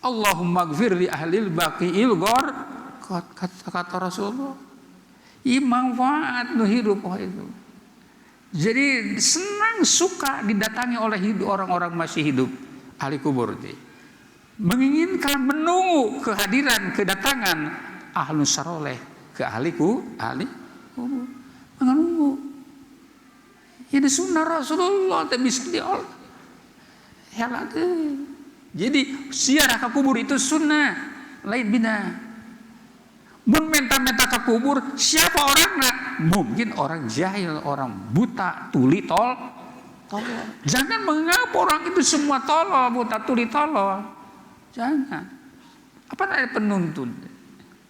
Allahumma gfir li ahlil baqi'il gharqad, kata Rasulullah. Ieu manfaat nu hirup itu. Jadi senang suka didatangi oleh hidup orang-orang masih hidup, ahli kubur itu. Menginginkan, menunggu kehadiran, kedatangan ahlu saroleh ke ahli kubur. Menunggu. Ini sunnah Rasulullah teh bisa diolah. Jadi ziarah ke kubur itu sunnah, lain bidah. Mun menta-menta ke kubur, siapa orangnya? Mungkin orang jahil, orang buta, tuli, tolol. Jangan menganggap orang itu semua tolol, buta, tuli, tolol. Jangan. Apa ada penuntun?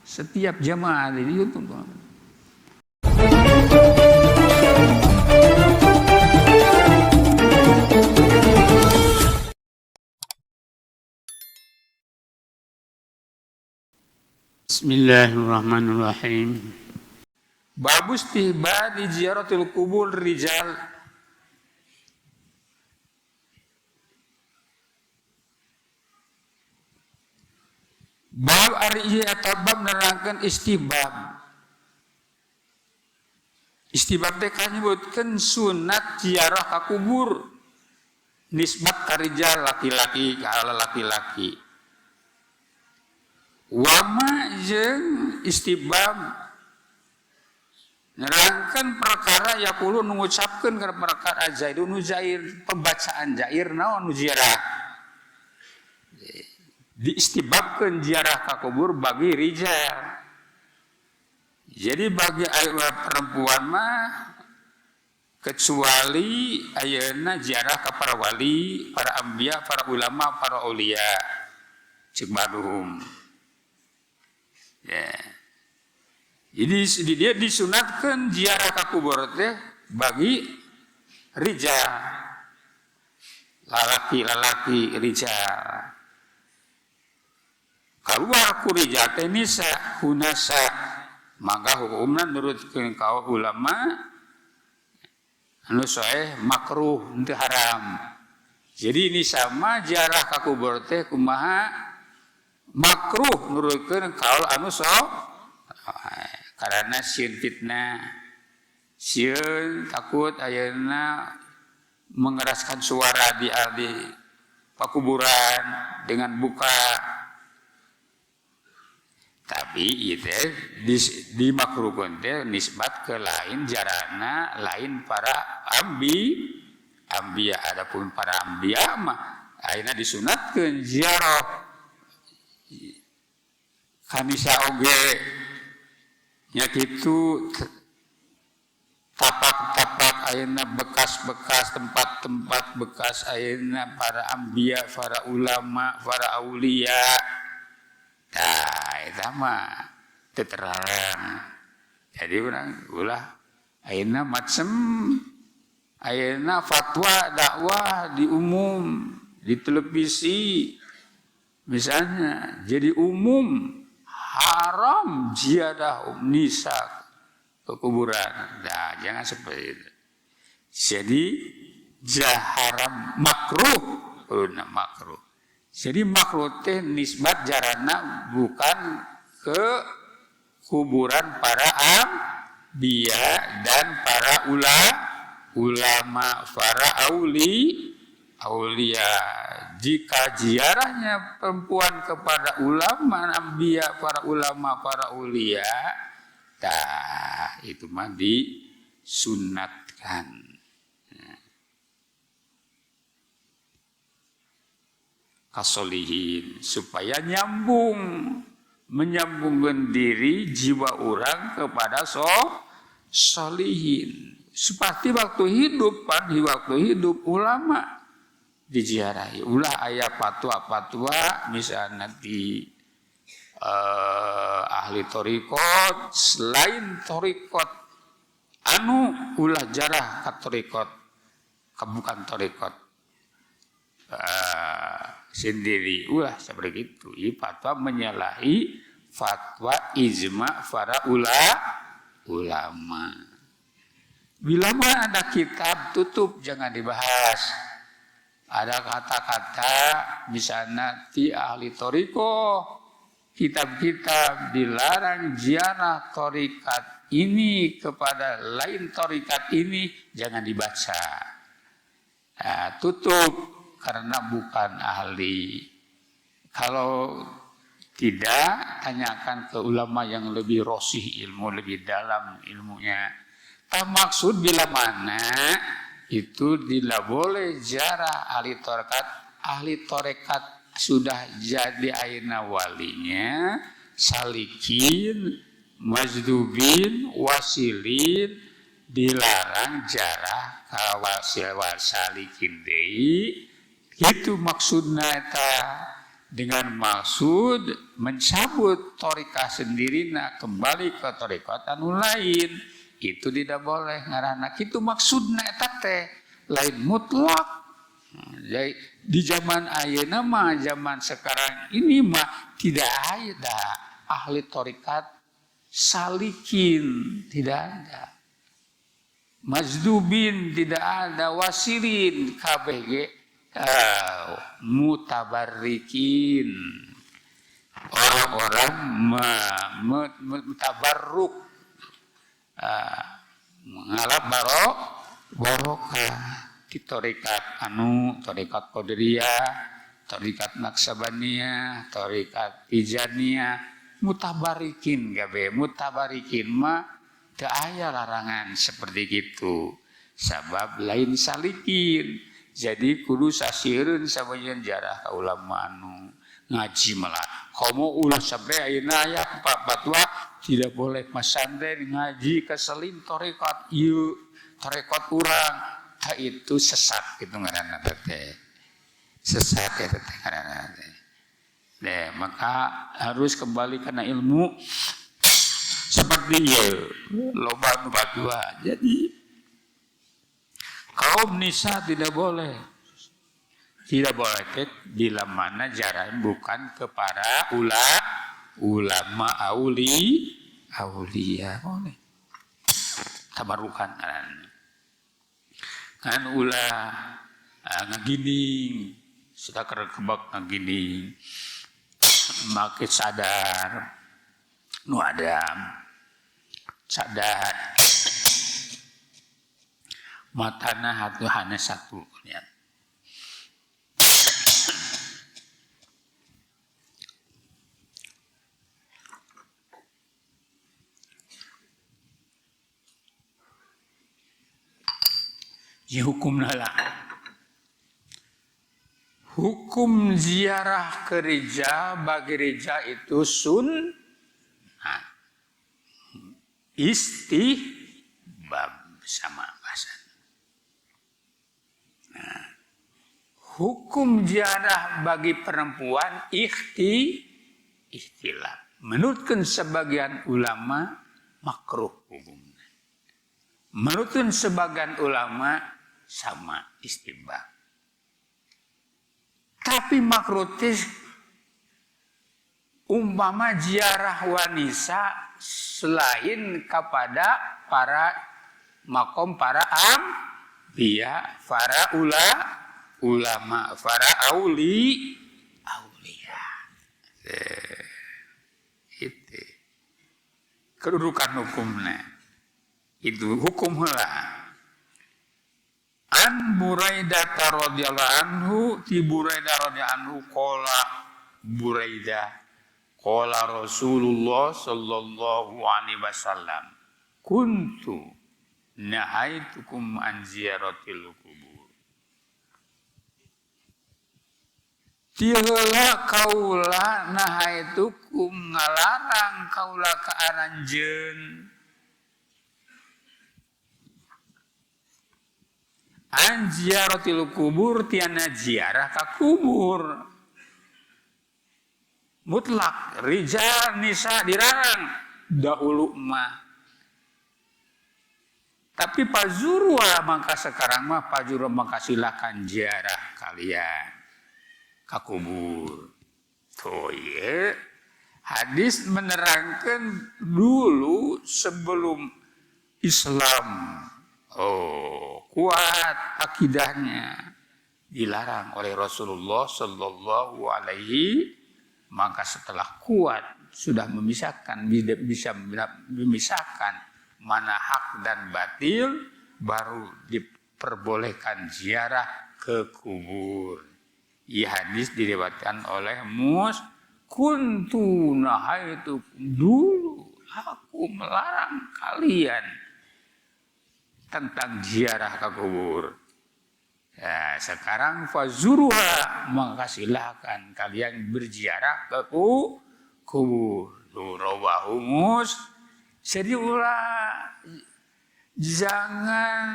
Setiap jamaah di YouTube. Bismillahirrahmanirrahim. Bab istihbabi ziyaratil kubur rijal. Bab ari ieu eta bab nerangkeun istihbab. Istihbab teh kanyebutkeun sunat ziarah ka kubur. Nisbat ka rijal laki-laki, ka laki-laki. Wama jeung istihbab nerangkeun perkara yaqulu nu ngucapkeun kana perkara Zaid nu Zair, pembacaan Zair naon nu ziarah. Diistibabkeun ziarah ka kubur bagi rijal. Jadi bagi perempuan mah kecuali ayeuna ziarah ka para wali, para anbiya, para ulama, para aulia. Cek baduhum. Ya. Jadi dia disunatkan ziarah ka kubur teh bagi rijal. Lalaki-lalaki rijal. Keluar ku rijal teh nisa hunasa, maka hukumna nurutkeun ka ulama anu soeh makruh henteu haram. Jadi ini sama ziarah ka kubur teh kumaha makruh nurutkeun kaul anu so karena sieun fitnah, sieun takut ayeuna mengeraskan suara di pakuburan dengan buka. Tapi itu dimakruhkeun teh nisbat ke lain jarana lain para ambiya. Adapun para ambiya mah ayeuna disunatkeun ziarah kanisa oge nya kitu, tapak-tapak ayeuna bekas-bekas tempat-tempat bekas ayeuna para ambiya, para ulama, para aulia. Tah eta mah teu terlarang. Jadi urang ulah ayeuna macem ayeuna fatwa dakwah di umum di televisi misalnya jadi umum haram ziarah nisa ke kuburan. Nah, jangan seperti itu. Jadi jaharam makruh, kuruna makruh. Jadi makruh teh nisbat jarana bukan ke kuburan para anbiya dan para ulama, para aulia. Jika ziarahnya perempuan kepada ulama, anbiya, para ulama, para aulia, dah itu mah disunatkan. Kasolihin supaya nyambung, menyambungkan diri jiwa orang kepada solihin. Seperti waktu hidup, pan, di waktu hidup ulama diziarahi. Ulah aya fatwa-fatwa misalnya di ahli torikot, selain torikot anu ulah jarah ka torikot, bukan torikot sendiri, ulah seperti itu. Ini fatwa menyalahi fatwa ijma para ulama. Bila mana ada kitab tutup, jangan dibahas. Ada kata-kata misalnya ti ahli toriko, kitab-kitab dilarang ziarah torikat ini kepada lain torikat ini, jangan dibaca. Nah, tutup karena bukan ahli. Kalau tidak, tanyakan ke ulama yang lebih rosih ilmu, lebih dalam ilmunya. Tak maksud bila mana itu tidak boleh ziarah ahli torekat. Ahli torekat sudah jadi aina walinya, salikin, majdubin, wasilin, dilarang jarah kawasil wasalikin deui. Itu maksudna eta, dengan maksud mencabut torikah sendiri, kembali ke torekat anu lain. Itu tidak boleh ngaranna kitu, maksudna eta teh lain mutlak. Jadi di zaman ayeuna mah, zaman sekarang ini mah tidak ada ahli torekat salikin, tidak ada. Majdubin tidak ada, wasilin KBG mutabarrikin. Orang-orang mutabarruk, mengalap barokah di torekat anu torekat Qadiriyah, torekat Naksabaniyah, torekat Tijaniyah, mutabarikin gabe. Mutabarikin mah teu aya larangan seperti gitu. Sabab lain salikin. Jadi kudu sasieun sabagian jarah ka ulama anu ngaji malah. Komo ulah sampai ayeuna aya fatwa tidak boleh masantren ngaji ke selin torekat ieu, torekat urang. Tak, itu sesat gitu ngaranna teh. Sesat ya teh ngaranna teh. Deh, maka harus kembali karena ilmu seperti ieu loba nu fatwa. Jadi kaum nisa tidak boleh. Tidak boleh teh bila mana jarang bukan kepada ulama aulia boleh. Tabarukan kan. Kan ulah ngagining, sudah kebak ngagining, make sadar, nu adam, sadar, matana hatu hanya satu, lihat. Ya, hukum lah. Hukum ziarah gereja bagi gereja itu sun istihbab sama bahasa. Nah, hukum ziarah bagi perempuan ikhtilaf. Menurutkan sebagian ulama makruh hukumnya. Menurutkan sebagian ulama sama istihbab. Tapi makruh umpama ziarah wanita selain kepada para makom para anbiya, para ulama, para aulia. Itu kedudukan hukumnya. Itu hukum heula. An Buraidah radhiyallahu anhu, ti Buraidah radhiyallahu anhu, qala Buraidah qala Rasulullah sallallahu alaihi wasallam, kuntu nahaitukum an ziyaratil kubur. Ti heula kaula nahaitukum ngalarang kaula ka aranjeun an ziyaratil kubur, tiana ziarah ka kubur. Mutlak rijal nisa dilarang dahulu mah. Tapi pazurwa, maka sekarang mah pazurwa, maka silakan ziarah kalian ka kubur. Tuh ya. Hadis menerangkan dulu sebelum Islam kuat akidahnya. Dilarang oleh Rasulullah Sallallahu Alaihi. Maka setelah kuat sudah memisahkan, bisa memisahkan mana hak dan batil, baru diperbolehkan ziarah ke kubur. Ya, hadis diriwayatkan oleh Mus. Kuntu nahaitu, dulu aku melarang kalian tentang ziarah ke kubur. Ya, sekarang fazuruha, maka silakan kalian berziarah ke kubur. Rawahu Mus. Jadi ulah jangan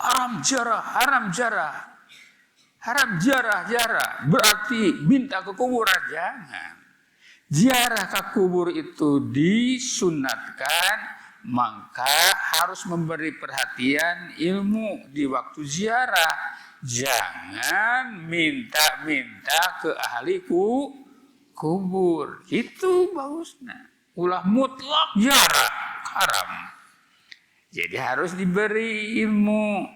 haram jarah, haram jarah. Haram jarah, jarah. Berarti minta ke kuburan. Jangan. Ziarah ke kubur itu disunatkan, maka harus memberi perhatian ilmu di waktu ziarah. Jangan minta-minta ke ahli kubur. Itu bagusnya. Ulah mutlak ziarah haram. Jadi harus diberi ilmu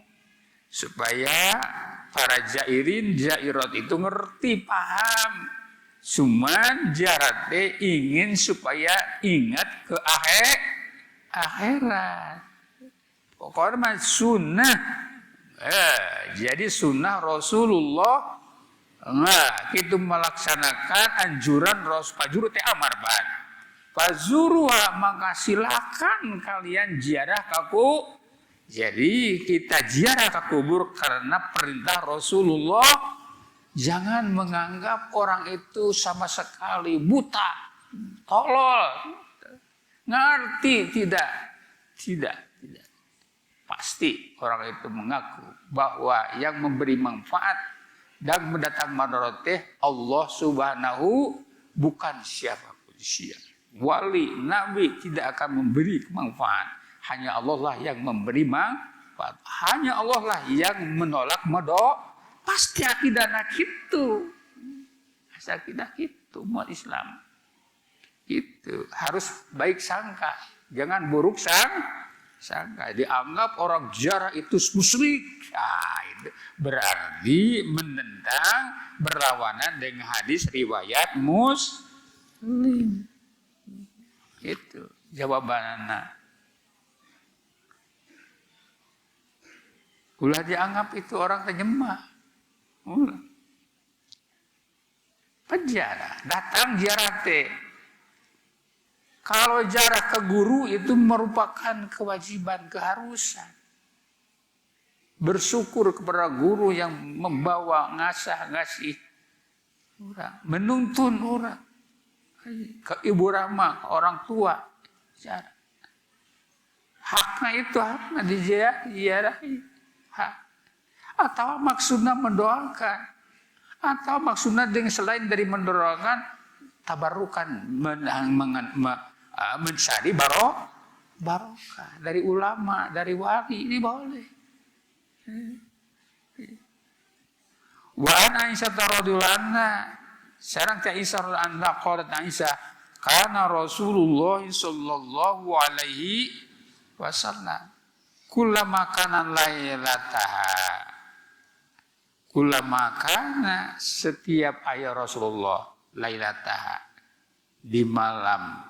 supaya para zairin, zairat itu ngerti, paham. Cuman ziarah ingin supaya ingat ke akhirat. Pokoknya mah sunnah. Jadi sunnah Rasulullah, nah, itu melaksanakan anjuran Rasul, fazuru teh amar ban. Fazuruha, maka silakan kalian ziarah kaku. Jadi kita ziarah ke kubur karena perintah Rasulullah. Jangan menganggap orang itu sama sekali buta, tolol, ngerti tidak, tidak, tidak. Pasti orang itu mengaku bahwa yang memberi manfaat dan mendatang madarat Allah Subhanahu, bukan siapapun siapa. Wali, nabi tidak akan memberi manfaat. Hanya Allah lah yang memberi manfaat. Hanya Allah lah yang menolak medok. Pasti akidah gitu. Pasti akidah gitu umat Islam. Itu harus baik sangka, jangan buruk sangka. Dianggap orang ziarah itu musyrik. Nah, itu berarti menentang, berlawanan dengan hadis riwayat Muslim. Itu jawabannya. Ulah dianggap itu orang terjemah. Ulah. Penjara, datang ziarah teh. Kalau ziarah ke guru itu merupakan kewajiban, keharusan. Bersyukur kepada guru yang membawa, ngasah, ngasih orang, menuntun orang ke ibu rama, ke orang tua. Ziarah. Haknya itu haknya diziarahi. Hak. Atau maksudnya mendoakan. Atau maksudnya dengan selain dari mendoakan, tabarukan, mencari barokah dari ulama, dari wali, ini boleh. Wa an Aisyah radhiyallahu anha, sareng ta Aisyah radhiyallahu anha qalat Aisyah, kana Rasulullah sallallahu alaihi wasallam kullama kana lailataha, kullama kana setiap ayat Rasulullah lailataha di malam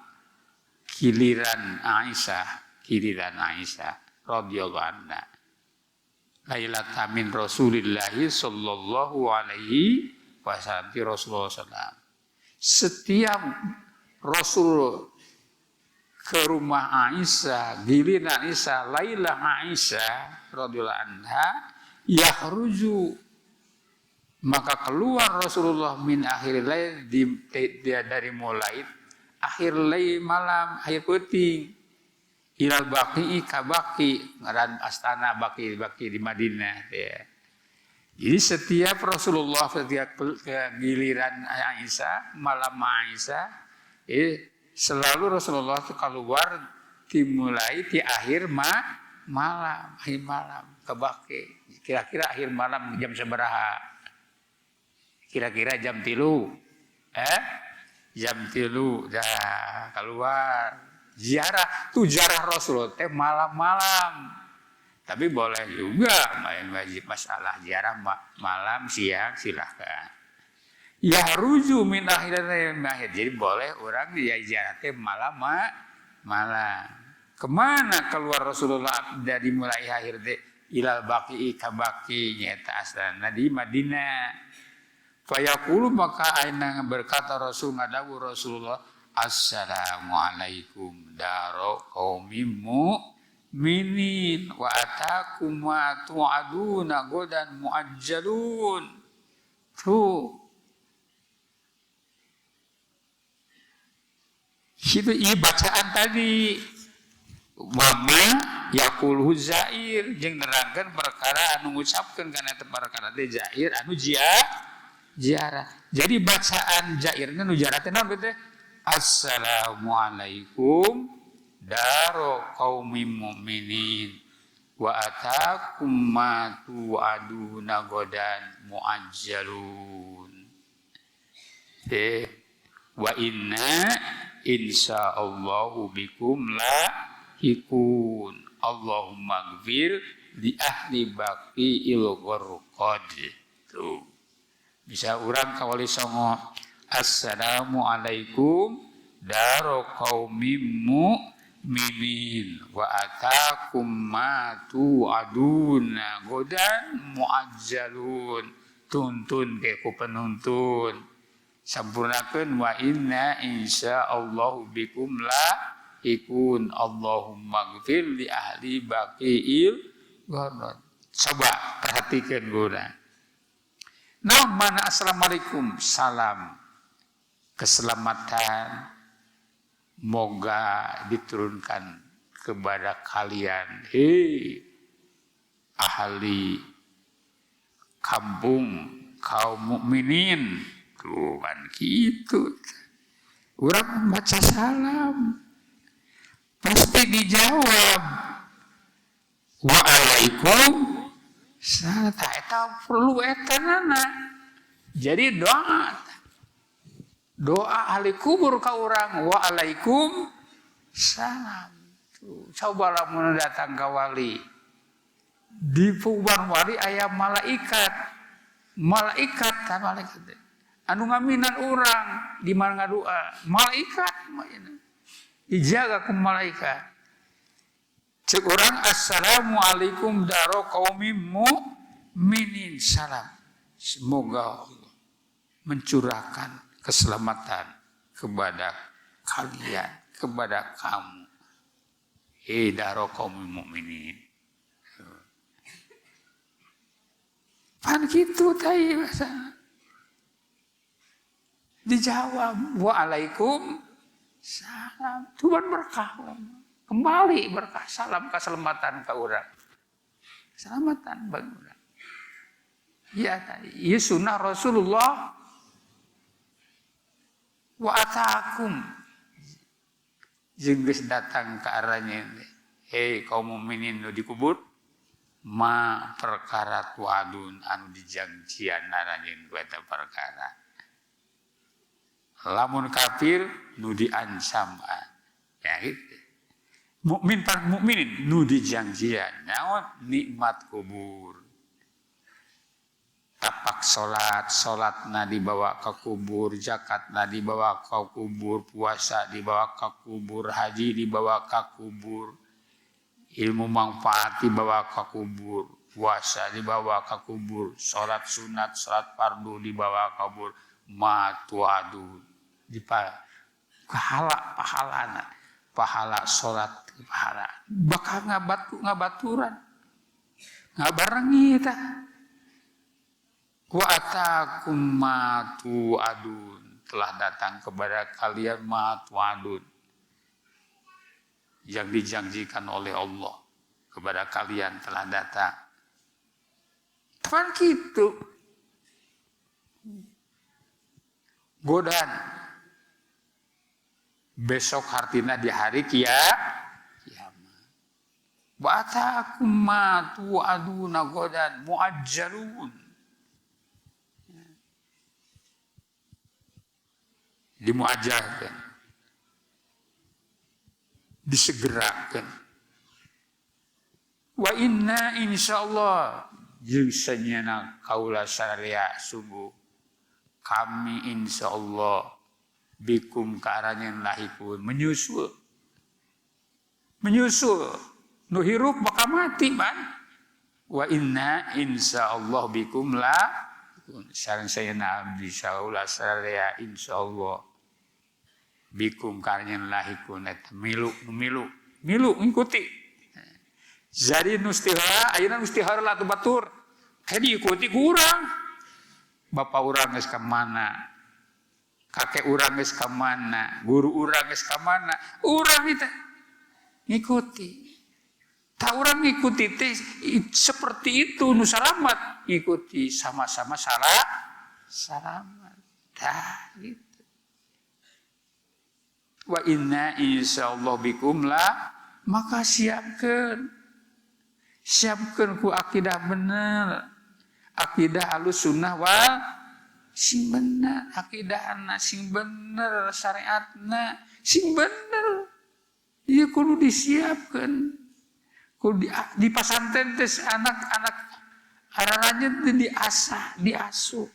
giliran Aisyah, giliran Aisyah radhiyallahu anha, lailata min Rasulillahi sallallahu alaihi wasallam, di Rasulullah sallam. Setiap Rasul ke rumah Aisyah, giliran Aisyah, lailah Aisyah radhiyallahu anha, yakhruju, maka keluar Rasulullah min akhir lail, dari mulai akhir lail malam, akhir peuting, ilal baqi ka baqi, ngaran astana baqi, baqi di Madinah ya. Jadi setiap Rasulullah setiap giliran Aisyah, malam Aisyah, selalu Rasulullah itu keluar dimulai di akhir malam, akhir malam ke baqi. Kira-kira akhir malam jam sabaraha? Kira-kira jam 3. Jam 3 dah keluar. Ziarah, tuh ziarah Rasulullah teh malam-malam. Tapi boleh juga main wajib masalah ziarah malam siang silahkan. Yahruju min akhir. Jadi boleh orang dia ziarah teh malam malam. Kemana keluar Rasulullah dari mulai akhir teh ilal baqi ka baqi nyaeta asalna di Madinah. Fayaqulu maka aina berkata Rasul ngadawu Rasulullah assalamualaikum daro qaumim mu'minin wa atakum ma tu'aduna godan muajjalun. Tuh. Itu bacaan tadi. Wama yaquluhu zair jeung nerangkeun perkara anu ngucapkeun kana eta perkara teh zair anu ziarah. Jadi bacaan zairna nu ziarah teh naon teh? Assalamualaikum daro qaumim mu'minin wa atakum ma tu'aduna godan muajjalun. Wa inna insyaallahu bikum la hikun. Allahumma gfir li ahli baqi'il gharqad. Tuh. Bisa urang ka Wali Songo. Assalamualaikum daro qaumim mu'minin wa atakum ma tu'aduna godan muajjalun. Tuntun ke ku penuntun. Sampurnakeun wa inna insyaallahu bikum la ikun. Allahumma gfir li ahli baqi'il gharqad. Coba perhatikan guna. Nah, mana assalamualaikum, salam keselamatan moga diturunkan kepada kalian, hei ahli kampung kaum mukminin. Tuh kan gitu. Orang baca salam pasti dijawab waalaikum salam. Eta perlu eta nana. Jadi doa doa ahli kubur ka urang waalaikum salam. Tuh, coba lamun datang ka wali. Di kuburan wali aya malaikat. Malaikat ta malaikat. Anu ngaminan urang di mana ngadoa, malaikat dijaga ku malaikat. Cek urang assalamualaikum daro qaumim mu'minin, salam. Semoga Allah mencurahkan keselamatan kepada kalian, kepada kamu. Hei daro qaumim mu'minin. Pan kitu tadi bahasa. Dijawab waalaikum salam. Tuhan berkah. Kembali berkah salam keselamatan ke urang. Keselamatan bagi urang. Ya, ya sunnah Rasulullah. Wa atakum. Jeung geus datang ke arahnya. Hei kaum mukminin nu dikubur, ma perkara tuadun anu dijanjian aranjeun ku eta perkara. Lamun kafir nu diancam, ya gitu. Mukmin pan mukminin nu dijanjian naon nikmat kubur. Tapak salat, salatna dibawa ke kubur, zakatna dibawa ke kubur, puasa dibawa ke kubur, haji dibawa ke kubur, ilmu manfaat dibawa ke kubur, puasa dibawa ke kubur, salat sunat, salat fardu dibawa ke kubur, ma tuadu di pahala pahalana, pahala salat pahala bakal ngabaturan ngabarengi tah. Wa atakum ma tuadun, telah datang kepada kalian ma tuadun yang dijanjikan oleh Allah kepada kalian telah datang. Teman gitu. Godaan besok hartina di hari kiamat. Wa atakum ma tuaduna godan muajjalun. Dimuajalkan, disegerakan. Wa inna insyaallah jeung sanyana kaula sararea sungguh kami insyaallah bikum ka aranjeun lahikun menyusul menyusul nu hirup bakal mati ban wa inna insyaallah bikum la sareng sayana abdi saula sararea insyaallah bikum ka aranjeun lahikun eta milu milu milu ngikuti. Jadi nu istihara ayeuna nu istihara lah batur kayak diikuti ku urang. Bapak urang geus ka mana, kakek urang geus ka mana, guru urang geus ka mana, urang itu ngikuti. Tak urang ngikuti teh seperti itu nu salamat ngikuti sama-sama salah salamat. Dah gitu. Wa inna insyaallah bikum la, maka siapkeun siapkeun ku akidah bener, akidah alus sunnah wal sing bener, akidahna sing bener, syariatna sing bener. Ieu kudu disiapkeun, kudu di pasantren teh anak-anak araranjeun teh diasah, diasuh.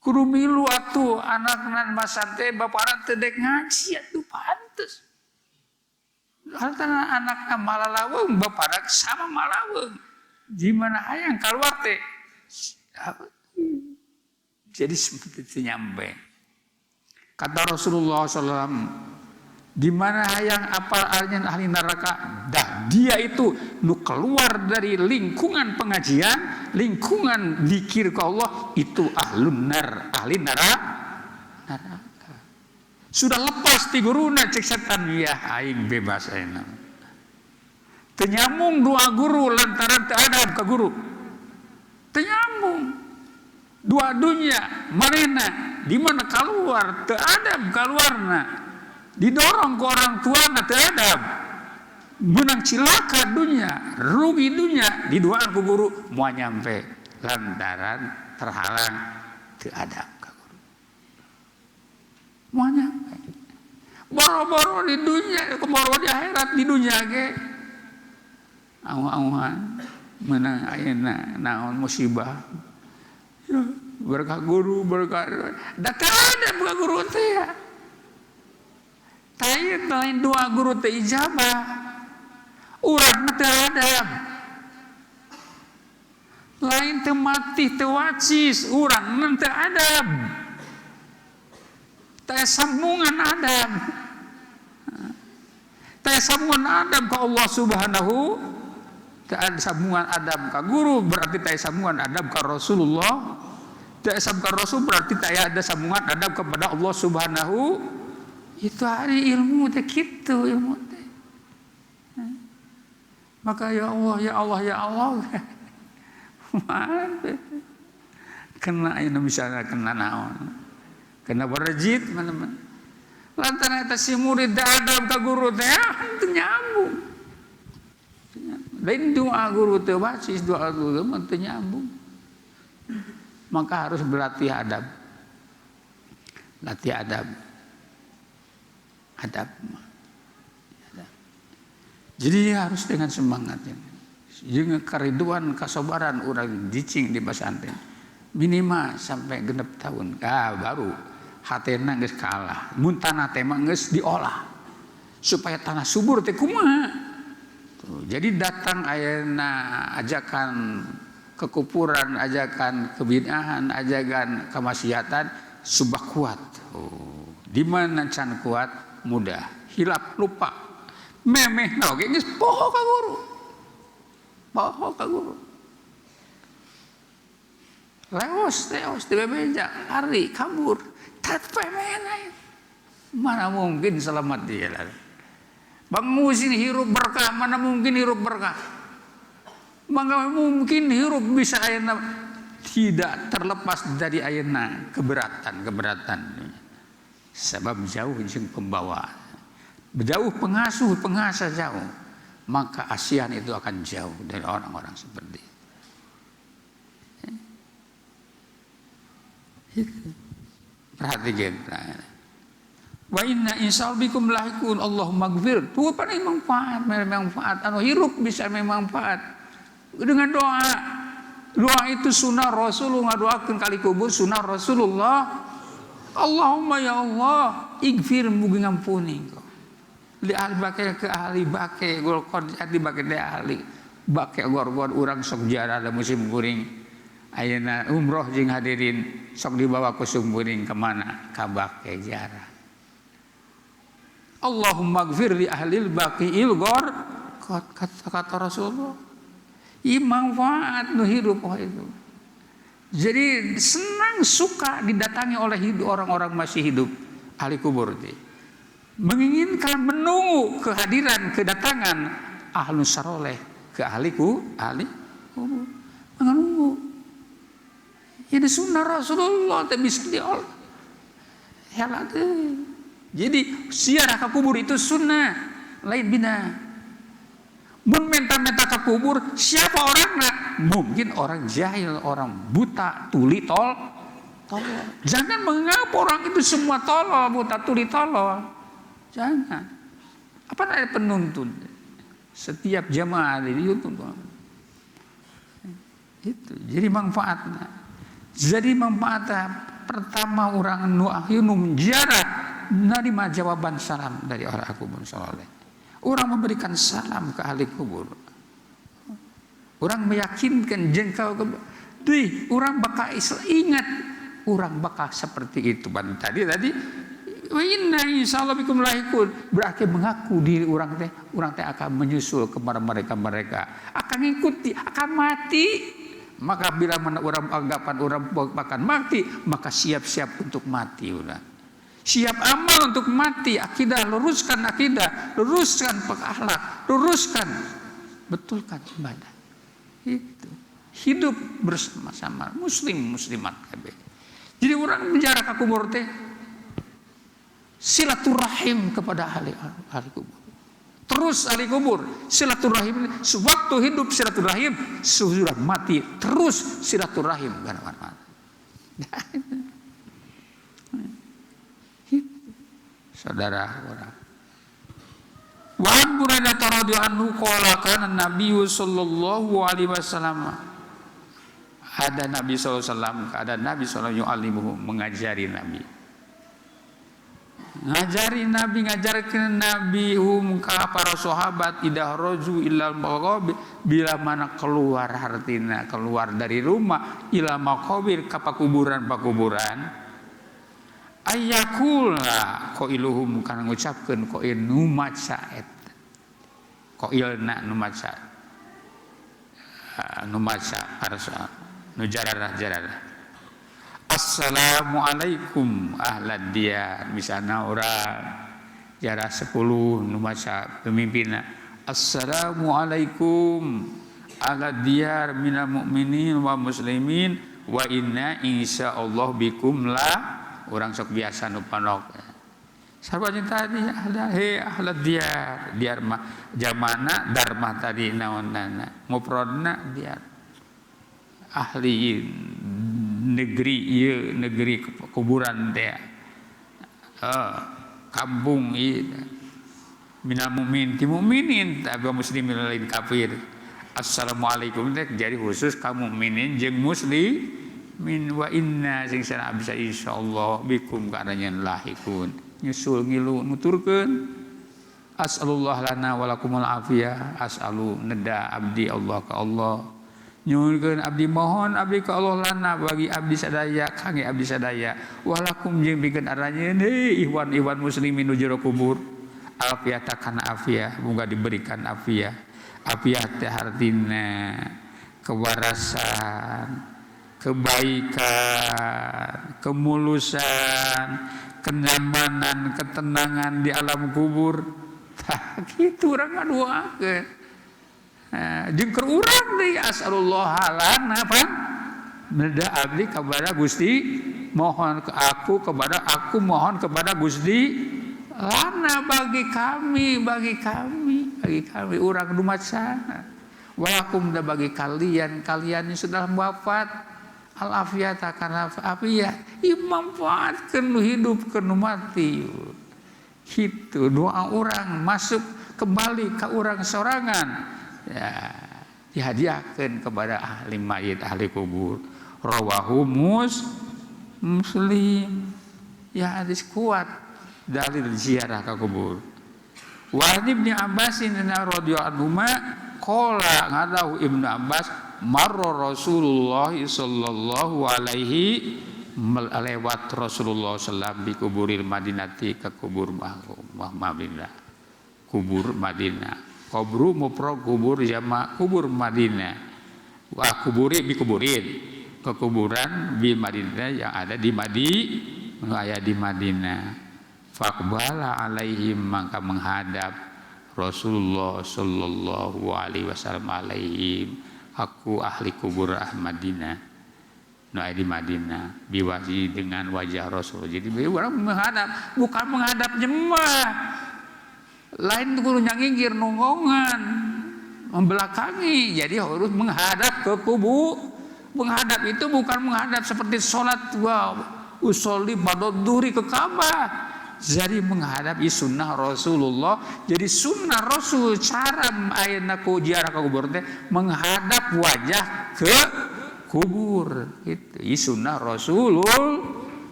Kudu milu atuh anakna masantren, bapana teh dek ngaji atuh pantes. Lantaran anakna malalaweng, bapana sama malaweng. Di mana hayang keluar teh. Jadi seperti itu nyampe. Kata Rasulullah SAW, di mana hayang apal artinya ahli neraka, dah dia itu nu keluar dari lingkungan pengajian, lingkungan dikir ke Allah, itu ahlun nar, ahli neraka. Neraka. Sudah lepas ti guruna cek setan ya aing bebas ayeuna. Teu nyambung doa guru lantaran teu adab ka guru. Teu nyambung. Dua dunia manehna di mana keluar teu adab keluarna. Didorong ke orang tuana teu adab. Menang cilaka dunia, rugi dunia, didoaan ku guru moal nyampe lantaran terhalang teu adab ka guru. Moal nyampe. Boro-boro di dunia, boro di akhirat di dunia ge. Awu-awuan menang ayeuna naon musibah. Ya, berkah guru, berkah da teu ada berkah guru teh ya. Tah lain doa guru teh ijabah. Urang mah teu adab. Lain teu mati teu wacis, urang mah teu adab. Teu sambungan adab. Teu sambungan adab ka Allah Subhanahu, teu ada sambungan adab ka guru berarti teu sambungan adab ka Rasulullah. Teu sambungan Rasul berarti teu ada sambungan adab kepada Allah Subhanahu. Itu hari ilmu teh kitu ilmu teh. Maka ya Allah, ya Allah, ya Allah. Kena ini misalnya kena naon. Kena berjit mana-mana. Lantaran eta si murid da adab ka guru teh teu nyambung. Lain doa guru teh basis doa guru mah teu nyambung. Maka harus berlatih adab. Latih adab. Adab. Adab. Jadi harus dengan semangat ini. Jeung kariduan kasobaran urang cicing di pesantren. Minimal sampai 6 tahun. Ah, baru hatena geus kalah. Mun tanah teh mah geus diolah. Supaya tanah subur teh kumaha? Tuh, jadi datang ayeuna ajakan kekufuran, ajakan kebid'ahan, ajakan kemaksiatan subah kuat. Oh, di mana can kuat mudah, hilap lupa. Memeh oge geus poho ka guru. Poho ka guru. Leos, leos di bebeja, lari, kabur. Tapi mana mungkin selamat dia lah. Bangusin hirup berkah, mana mungkin hirup berkah. Mana mungkin hirup bisa ayeuna tidak terlepas dari ayeuna keberatan-keberatan. Sebab jauh jeung pembawa. Jauh pengasuh, pengasah jauh. Maka asihan itu akan jauh dari orang-orang seperti itu. Itu. Perhatikan. Wa inna insyaallah bikum lahikun Allahumma gfir. Tuh paling manfaat, manfaat anu hirup bisa manfaat dengan doa. Doa itu sunnah Rasulullah, ngadoakeun kali kubur sunnah Rasulullah. Allahumma ya Allah, igfir mugi ngampuni engkau. Li ahli baqi ke ahli baqi gol ahli baqi de ahli baqi gor-gor urang sok ziarah da musim kuring. Ayeuna umroh jeung hadirin sok dibawa ku sumburing kemana? Ka baqi ziarah. Allahumma gfir li ahlil baqi'il gor kata Rasulullah. Manfaat nu hirup itu. Jadi senang suka didatangi oleh hidup orang-orang masih hidup ahli kubur itu. Menginginkan menunggu kehadiran kedatangan ahlu saroleh ke ahli kubur. Menunggu. Ini sunnah Rasulullah teh bisa diolah. Jadi ziarah ke kubur itu sunnah, lain bina. Mun menta-menta ke kubur, siapa orangnya? Mungkin orang jahil, orang buta, tuli, tolol. Jangan menganggap orang itu semua tolol, buta, tuli, tolol. Jangan. Apa ada penuntun? Setiap jamaah di YouTube. Itu. Jadi manfaatnya. Jadi manfaatnya pertama orang nu akhirnya ziarah menerima jawaban salam dari orang kubur soleh. Orang memberikan salam ke ahli kubur. Orang meyakinkan jengkau ke di orang bakal ingat orang bakal seperti itu. Ban tadi wa inna insyaallah bikum lahikun berarti mengaku diri orang teh akan menyusul kepada mereka-mereka, akan ngikuti, akan mati. Maka bila mana orang anggapan orang akan mati, maka siap-siap untuk mati udah. Siap amal untuk mati, akidah, luruskan akidah, luruskan akhlak, luruskan, betulkan ibadah. Itu. Hidup bersama-sama muslim muslimat kabeh. Jadi orang bicara ke kubur teh silaturahim kepada ahli ahli kubur. Terus ahli kubur silaturahim, sewaktu hidup silaturahim, sudah mati terus silaturahim mana-mana. Saudara orang. Wa an Buraidah radhiyallahu anhu qala kana Nabi sallallahu alaihi wasallam, ada Nabi sallallahu alaihi wasallam, ada Nabi sallallahu alaihi wasallam mengajari Nabi. Ngajari Nabi, ngajarkeun Nabi hum ka para sahabat idah roju ilal maqabir, bila mana keluar hartina keluar dari rumah ila maqabir ka pakuburan-pakuburan, ayakula qailuhum kana ngucapkeun qail nu maca eta qailna nu maca para nu jararah-jararah, assalamualaikum ahlad diyar. Misalna urang jarah 10 nu maca pemimpinna, assalamualaikum ahlad diyar minal mukminin wa muslimin wa inna insyaallah bikum la. Orang sok biasa nu panok. Sarua jeung tadi ahla he ahlad diyar, diyar mah jamana dharma tadi naonnana mufradna diyar. Ahli negeri ieu negeri kuburan teh. Kampung ieu minal mukmin ti mukminin tapi muslimin lain kafir. Assalamualaikum teh jadi khusus ka mukminin jeung muslim min wa inna sing sana bisa insyaallah bikum karena lahikun nyusul ngilu nuturkeun as'alullah lana wa lakumul afiyah, as'alu neda abdi Allah ka Allah, nyuhunkeun abdi mohon abdi ka Allah lana bagi abdi sadaya kangge abdi sadaya walakum jeung pikeun aranjeun heuh ihwan-ihwan muslimin nu jero kubur afiyah kana afiyah, moga diberikan afiyah. Afiyah teh hartina kewarasan, kebaikan, kemulusan, kenyamanan, ketenangan di alam kubur. Tah kitu urang ngadoakeun. Nah, jeung keur urang deui as'alullah lana pan neda abdi kepada Gusti, mohon ke aku kepada aku mohon kepada Gusti lana bagi kami, bagi kami, bagi kami urang nu macana. Walakum da bagi kalian, kalian yang sudah wafat al afiyata kana afiyah, manfaatkeun nu hidup keur nu mati. Gitu doa orang masuk kembali ke orang sorangan ya, dihadiahkan kepada ahli mayit, ahli kubur. Rawahu Muslim. Ya, hadis kuat dalil ziarah ke kubur. Wa Ibnu Abbas radhiyallahu anhuma qala, ngadahu Ibnu Abbas, marra Rasulullah sallallahu alaihi, lewat Rasulullah sallam, bi kuburil Madinati, ke kubur Madinah, kubur Madinah, kubur mufrad kubur jama kubur Madinah, wa kuburi bi kuburin, ke kuburan bi Madinah yang ada di Madinah, aya di Madinah. Faqbala alaihim, maka menghadap Rasulullah sallallahu alaihi wasallam, alaihim, aku ahli kubur ah Madinah nu aya di Madinah, biwajhi, dengan wajah Rasul. Jadi orang menghadap, bukan menghadap nyembah, lain kudu nyangingkir nonggongan membelakangi. Jadi harus menghadap ke kubur. Menghadap itu bukan menghadap seperti sholat wa usolli duri ke Ka'bah. Jadi menghadapi sunnah Rasulullah. Jadi sunnah Rasul cara ayeuna ku ziarah ke kubur teh menghadap wajah ke kubur itu sunnah Rasulullah,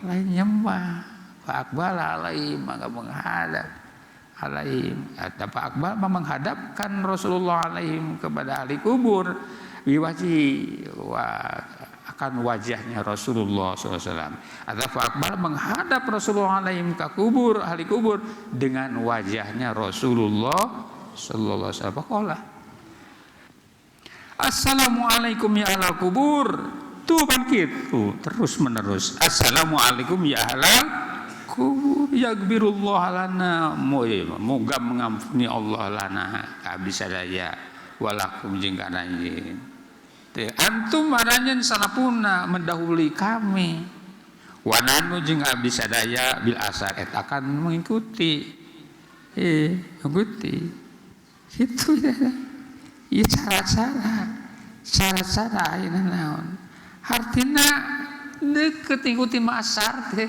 lain nyembah. Fa aqbala alaihim, maka menghadap alaihim atau fa aqbal, menghadapkan Rasulullah, alaihim, kepada ahli kubur, biwajhi wa, akan wajahnya Rasulullah SAW, atau akbar menghadap Rasulullah alaihim, ke kubur ahli kubur dengan wajahnya Rasulullah sallallahu alaihi wasallam. Assalamualaikum ya ahlal kubur. Tuh kan gitu terus menerus. Assalamualaikum ya ahlal kubur, yaghfirullah lana, moga mengampuni Allah, lana, abdi sadaya, walakum, jeung ka anjeun. Antum, aranjeun, salafuna, mendahului kami, wa nahnu, jeung abdi sadaya, bil asar, eta akan mengikuti, mengikuti. Itu ya. Iya, cara-cara, cara-cara ini naon artinya deket ikuti masar teh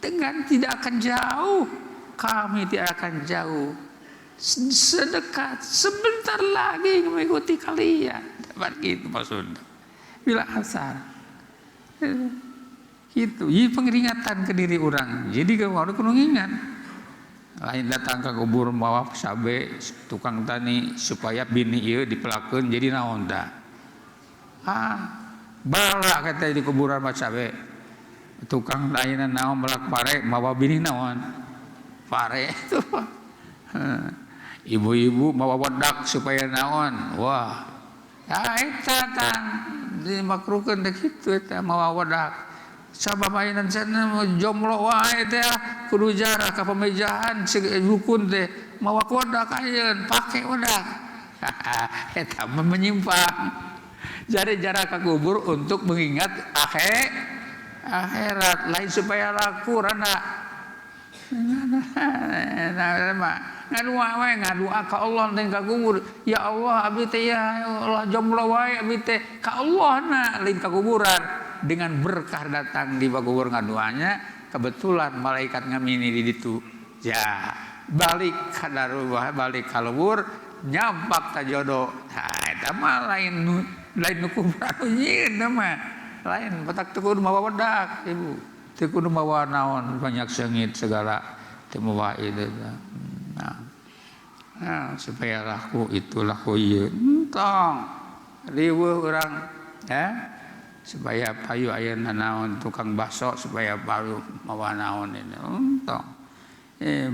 dengan tidak akan jauh, kami tidak akan jauh, sedekat sebentar lagi mengikuti kalian. Dapat gitu maksudnya bila asar itu. Ini pengeringatan ke diri orang. Jadi kalau kudu ingat, lain datang ke kubur mawa cabe, tukang tani, supaya bini ieu dipelakeun jadi naon tah. Ah, bala kata di kuburan mah cabe. Tukang ayeuna naon, melak pare mawa bini naon, pare itu. Ibu-ibu mawa wedak supaya naon. Wah ya, eta tang dimakruhkeun teh kitu, eta mawa wedak. Sabab ayeuna cenah jomblo wae teh kudu jarah ka pamejahan dukun teh mawa wedak, ayeun pake wedak. Eta menyimpang. Jadi jarah ka kubur untuk mengingat akhirat, lain supaya laku rana. Nah, ngadua we, ngadua ka Allah teh ka kubur. Ya Allah, abdi teh, ya Allah, jomblo wae abdi teh, ka Allah na, lain ka kuburan. Dengan berkah datang di kubur ngaduanya, kebetulan malaikat ngamini di ditu ya, balik ka darubah, balik ka lembur, nyampak ta jodoh. Nah, eta mah lain, lain nu kuburan nyieun mah lain. Petak teu kudu mawa wedak, ibu teu kudu mawa naon, banyak sengit segala teu mawa itu. Nah, supaya laku itu, laku ieu, entong riweuh urang ya, supaya payu ayeuna naon, tukang bakso supaya payu mawa naon ini, entong.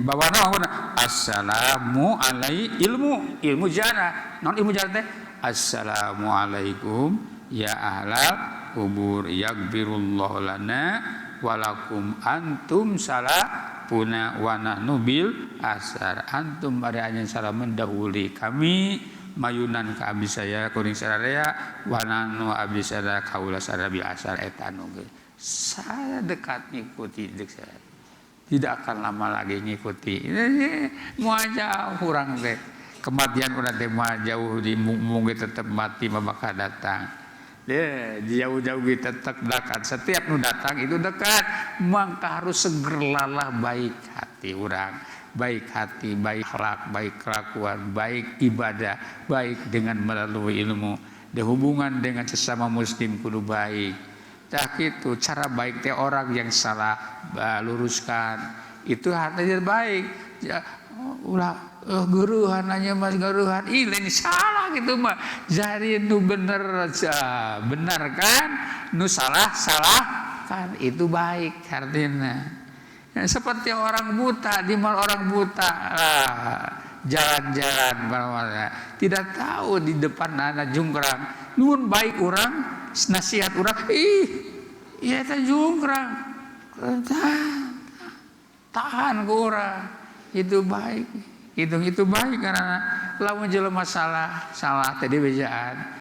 Bawa naon? Assalamu alai ilmu, ilmu jarah naon, ilmu jarah teh assalamualaikum ya ahlal kubur, yaghfirullahu lana walakum, antum salafuna wa nahnu bil asar. Antum, ada anjeun, salah mendahului kami, mayunan ka abdi saya kuring sararea, wa nahnu, abdi sadaya, kaula sadaya, bil asar, eta nu saya dekat ngikuti dek saya, tidak akan lama lagi ngikuti. Mau jauh urang teh kematian, urang teh mau jauh di mungkin tetap mati mah bakal datang. Ya, jauh-jauh kita tetap dekat. Setiap nu datang itu dekat, maka harus segeralah baik hati orang. Baik hati, baik akhlak, baik kelakuan, baik ibadah, baik dengan melalui ilmu. De hubungan dengan sesama muslim kudu baik. Tah itu cara baik teh, orang yang salah luruskan. Itu artinya baik. Ya, ulah geureuhan nanya mas, geureuhan. Ih, lain salah gitu mah. Jadi nu bener benar kan, nu salah salah kan, itu baik artinya. Ya, seperti orang buta, di mana orang buta jalan-jalan tidak tahu di depan ada jungkrang. Nun baik orang, nasihat orang, ih, iya teh jungkrang. Tahan ke orang. Itu baik. Itu baik karena lamun jelema salah, salah tadi bejaan.